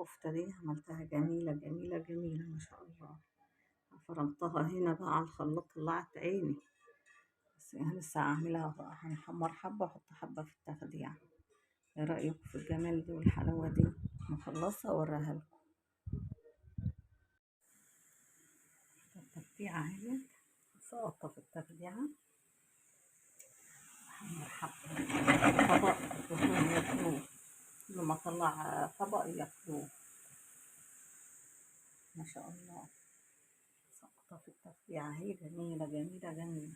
الكفتة دي؟ عملتها جميلة جميلة جميلة ما شاء الله. فرمتها هنا بقى على الخلاط، طلعت عيني، بس انا لسه هعملها بقى، هنحمر حبة واحط حبة في التخديعة. ايه رأيكم في الجمال دي والحلاوة دي؟ نخلصها واوريها لكم. التقطيعة اهي، سقطة في التخديعة. حمر حبة طبق وهم ياكلوه، كل ما اطلع طبق ياكلوه ما شاء الله. سقطة في التخديعة اهي، جميلة جميلة جميلة.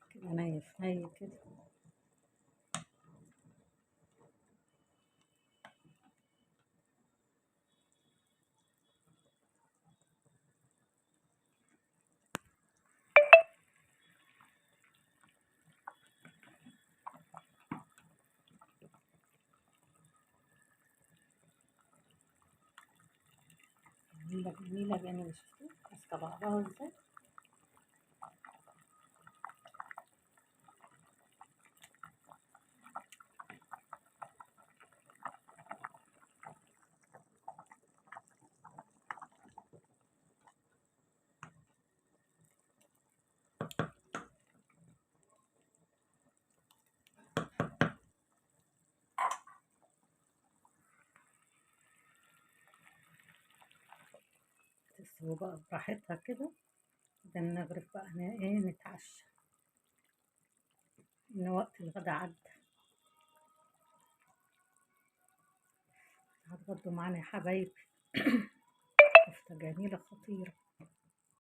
كده نايف نايف كده. جميلة جميلة جميلة. شفتوا ماسكة بعضها ازاي؟ تستوي بقى براحتها كده. ده نغرف بقى ايه، نتعشى، ان وقت الغدا عدى. هتغدوا معانا يا حبايبي. كفتة جميلة خطيرة.